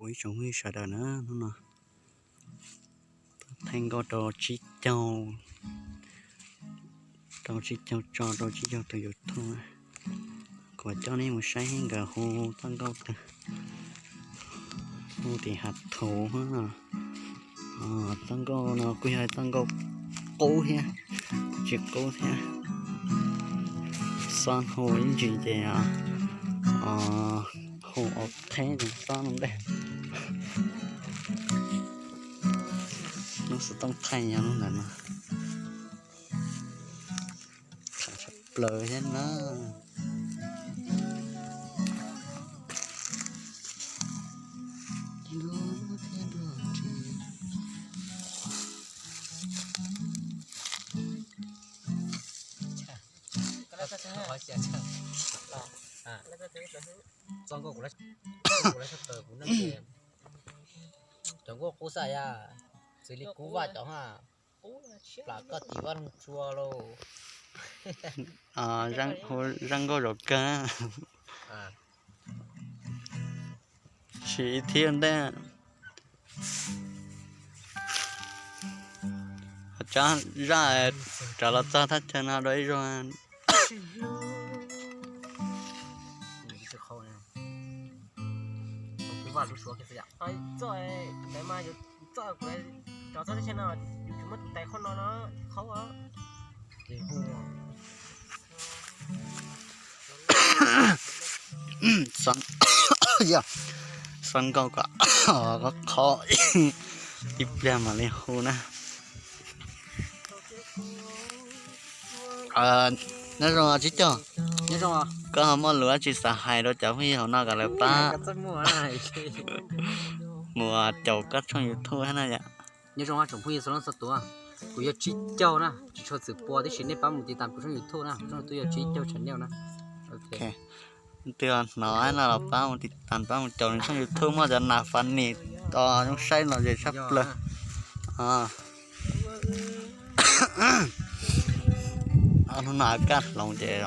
Ua ib tsoom phooj ywg sawv daws na, hnub no thaij nkauj rau tsib caug, rau tsib caug tso rau tsib caug tus YouTube. Kuv coj nej mus saib nkawd hu txoj nkauj twg, hu tim hav thuv no. Txoj nkauj no kuj yog txoj nkauj qub thiab, tsis qub thiab. Xob hu ib ntsis ces hu ua qheb ces xob no ntej. Lub xov tooj thaij yog lub ntawm no. Khov tshaj plaws thiab na. Txoj nkauj kuv lawv tshaj plaws kuv ne, cov nkauj qub xwb yam, xws li kuv vaj cov ha, plam koj tim vaj loog tsua lauj. Zaj nkauj zaum kawg. Sim ib thib ntej. Ho tsob zaj raws los txog thaj chaw no dua ib zaug. Xob nkauj kom qhov ib pliag mam li hu na. Nyob zoo tsib caug, koj ho muaj lus dab tsi xav hais rau cov phooj ywg hauv no kom lawv pab mus caum koj tshooj YouTube thiab na yom. Nyob zoo tsoom phooj ywg txhua leej txhua tus, kuv yog tsib caug na, tsis tshua txwm pua tiam sis nej pab mus tiv tas kuv tshooj YouTube na, tshooj YouTube yog tsib caug channel na. Twg hnov no los pab mus tiv tas pab mus caum nws tshooj YouTube, muaj cov nas fas nis tos zoo saib los zem tshaj plaws. Hnub no kaj hloov ces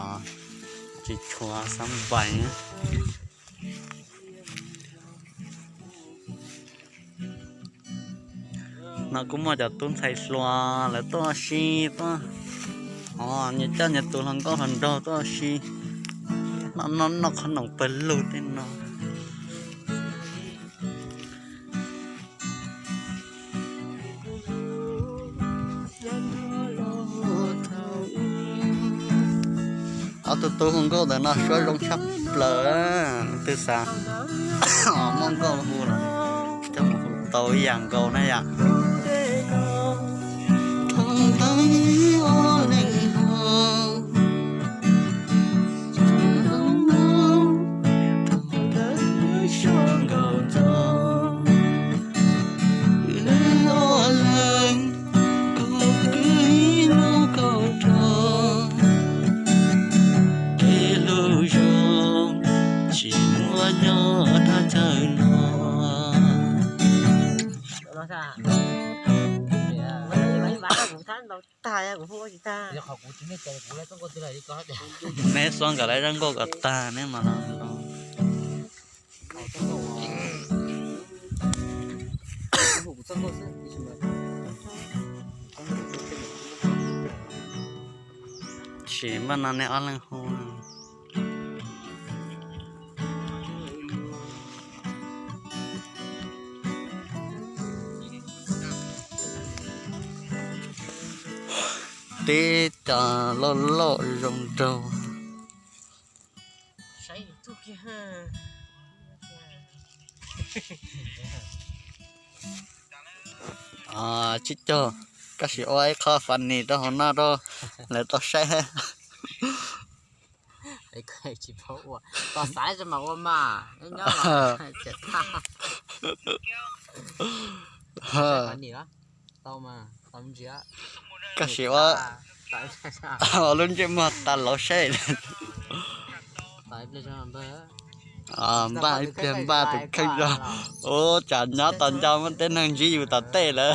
tsis tshua xab npais. No kuj muaj cov tub ntxhais hluas lawv tuaj si, tuaj, nyias coj nyias tus hluas nkauj hluas nraug tuaj si, noj noj noj qhob noom pawg lug tej no. Ob tug tub hu nkauj ntawm no suab zoo tshaj plaws, leej twg xav muaj nkauj hu los coj mus hu tau ib yam nkaus na yom. Neb xuab nkawd lawv zaj nkauj kom tag neb mas los. Sim npaj no nej ob leeg hu. Tib co loj loj zoo nraug. Tsib caug, koj sim ua ib qho funny rau hauv no rau lawv tau saib. Koj sim ua lub ntsej muag tas laus saib. Npaj ib pliag npaj tus kheej zog. Ub, tsam nyob tos nco muaj tej neeg ntsib yus tom tej lawm.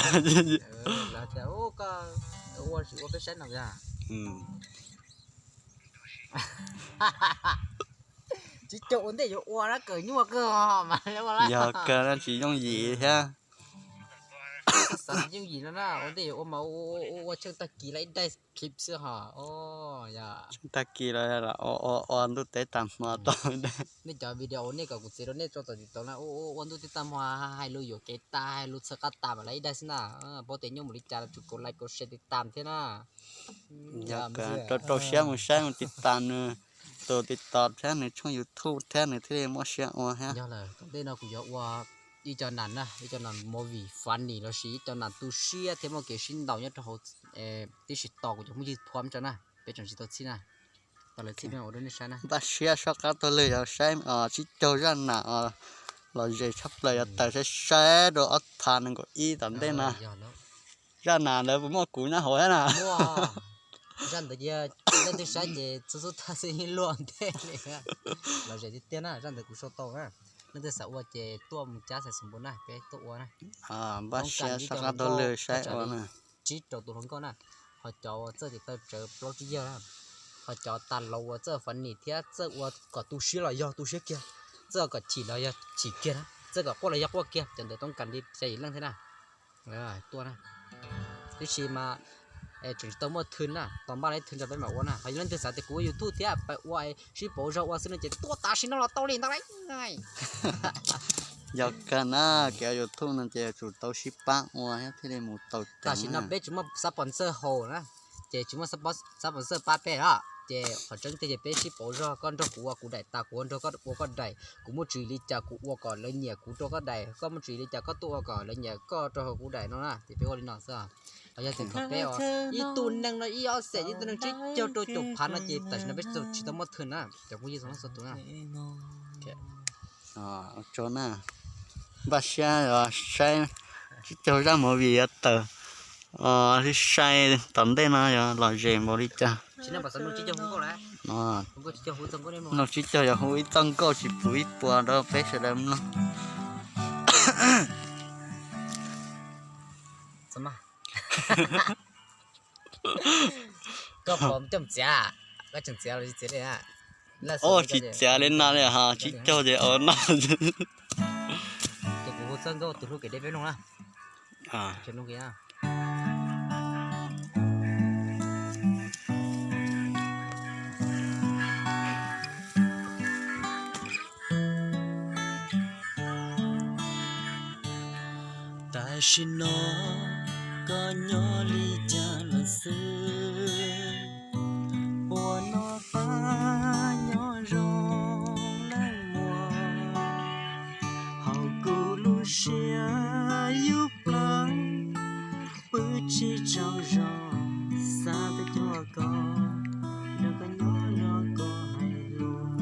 Tsis cog ua ntej yuav ua na, kawm nyuaj kawg mas. Yog kawg na, tsis yooj yim thiab. Xav tsis yooj yim no na, ua ntej yuav ua mas ua tsheej tag kis lawv ib daim clip xwb hos. Tsheej tag kis los ua ua ntuj teb tag hmo tau. Nej cov video nej kom kuv txiav rau nej tso tawm tim tau na, ua ntuj teb tag hmo hais lus yuam kev tas, hais lus txhawb qab tas mas lawv ib daim xwb na. Paub tias nyuaj mus li cas los tsum kauv like kauv share tiv tam thiab na. Yog kawg, rau rau siab mus saib mus tiv tam nws tus TikTok thiab nws tshooj YouTube thiab nws thiaj li muaj siab ua thiab. Yog lawm, tom ntej no kuv yuav ua ib co nas na, ib co nas movie funny lossis ib co nas tu siab thiab muaj kev sib ntaus nyob rau hauv, tib si tos kuv cov phooj ywg thuam tso na, peb tseem tsis tau txhij na. Tau lawv txhij peb mam ua rau nej saib na. Npaj siab soj qab taug lw yog saib tsib caug zaj nas lom zem tshaj plaws, yog tawm saib saib rau ob phav nees nkaum ib tom ntej no. Zaj nas ntawd puas muaj kuv nyob hauv thiab na? Zaj ntawd leej twg saib ces txhub txhub tag xwb yeej luaj ntej li. Lom zem tiag tiag na, zaj ntawd kuv sau tau na. Leej twg xav ua ces tuaj mus cab xais xus npua na, peb tuaj ua na. Npaj siab soj qab taug lw saib ua na. Tsib rau tus hluas nkauj na, ho cov uas txawj tiv taw tsawv plaub tsib yawg na, ho cov tas laus uas txawj funny thiab txawj ua kom tu siab los yog tu siab kiag, txawj ua kom chim los yog chim kiag na, txawj kom quaj los yog quaj kiag, cov ntawd toob kas li xya yim leej thiab na. Tuaj na. Tiam sis mas tseem tsis tau muaj thwj na, tos npaj lawv thwj nrog peb mam ua na. Ho yog leej twg xav tias kuv ua YouTube thiab pab ua sib pauv zog ua xwb no ces tuaj tam sim no los tau li ntawd lauj. Yog kawg na, kev ua YouTube no ces yuav tsum tau sib pab ua thiab thiaj li mus tau ceev. Tam sim no peb tsis muaj xab pos ntxawj haus na, ces tsis muaj xab pos ntxawj pab peb na. Ces qhov tseeb tiag ces peb sib pauv zog, koj nrog kuv ua kuv daim tas, kuv nrog koj ua koj daim, kuv muaj tswv yim li cas kuv ua kom lawv nyiam kuv rau koj daim, koj muaj tswv yim li cas koj tuaj ua kom lawv nyiam koj rau hauv kuv daim no na, ces peb ua li no xwb. Ho yog tias thaum peb ib tug neeg no ib ob xees, ib tug neeg tsib caug rau caum phav no ces tam sim no peb tsis tau muaj thwj na, cov phooj ywg txhua leej txhua tus na. Tso na, npaj siab saib tsib caug zaj movie yuav tawm, sai sai tom ntej no yog lom zem npaum li cas. Nug tsib caug yog hu ib txoj nkauj tsis puv ib puas rau peb sawv daws mloog. Koj puas coj txiav? Koj tseem txiav los tsis txiav li? Ua tsis txiav li no li hos, tsib caug ces ua no. Ces kuv hu txoj nkauj tus hlub kev deb peb mloog na. Tam sim no koj nyob li cas lawm xwb? Ua noj qab nyob zoo leej muag, hauv kuv lub siab yub plawv, pw tsis tsaug zog, xav tuaj cuag koj, nrog koj nyob nrog koj hais lus.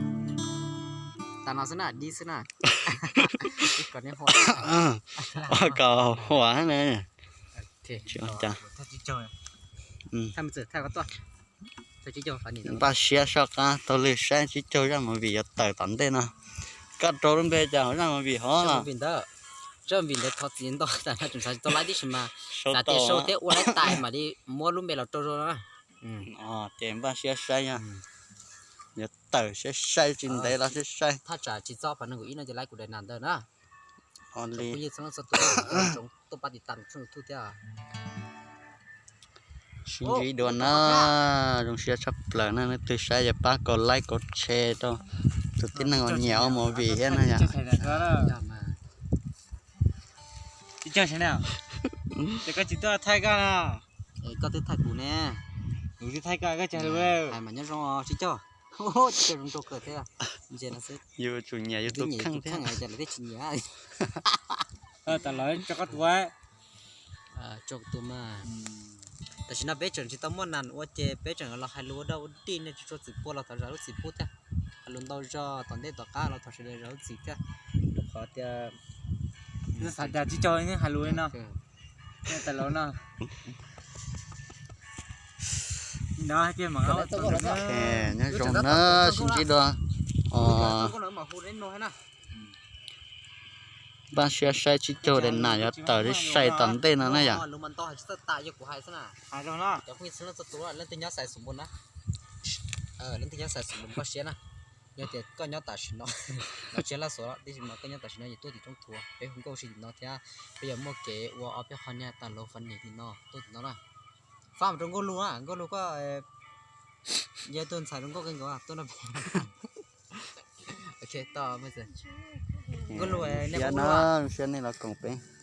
Tas no xwb na, dib xwb na. Ua kom huam na. Npaj siab soj qab taug lw saib tsib caug zaj movie yuav tawm tom ntej no. Koj rau lub npe cas hauv zaj movie hov? Zaj movie ntawd thov txim ntau, tam no tseem xav tsis tau laib tib si mas, xav tias sau thiab ua laib tas mam li muab lub npe los rau zoo no. Ces npaj siab saib, yuav tawm saib saib tsis ntev los saib saib. Thaj tsam tsis txog phav nees nkaum ib no ces laib kuv daim nas ntawd na. Li tuaj pab tiv tam tshooj YouTube thiab. Sib ntsib dua na, zoo siab tshaj plaws na, leej twg saib yog pab kom like kom share rau tus tib neeg uas nyiam ua movie thiab na yom. Koj tsis tuaj thaij koj, koj twb thaij kuv ne. Kuv twb thaij koj, koj tsis hais lus. Hais mas nyob zoo tsib caug. Tsib caug zoo nraug kawg thiab. Yus tsum nyiam yus tus kheej thiab. Cas lawv thiaj tsis nyiam. Tas los tso koj tus. Tso kuv tus mas. Tam sim no peb tseem tsis tau muaj nas ua ces peb tseem los hais lus ua dog ua dig, nej tsis tshua txwm pua los thov zam lub txim pub thiab. Hais lus ntau zog tom ntej tom qab los thov sawv daws zam lub txim thiab. Rau qhov tias xav cas tsib caug hais lus li no. Tas los no. Nyob zoo na, sib ntsib dua. Npaj siab saib tsib caug daim nas yuav tawm sai tom ntej no na yom. Leej twg nyob xais xus npua npaj siab na. Yog tias koj nyob tam sim no, no tsis yog Laj Xuas lawm, tiam sis mas koj nyob tam sim no ces tuaj tim Roob Thuav, peb hu nkauj si tim no thiab peb yuav muaj kev ua ob peb qho nyaj tas lus funny tim no tuaj tim no na. Fab mus rau Nkauj Lug na, Nkauj Lug koj yog tus ntxhais zoo nkauj kawg nkaus tuaj no. Nkauj Lug, Nkauj Lug, siab nej los koom peb.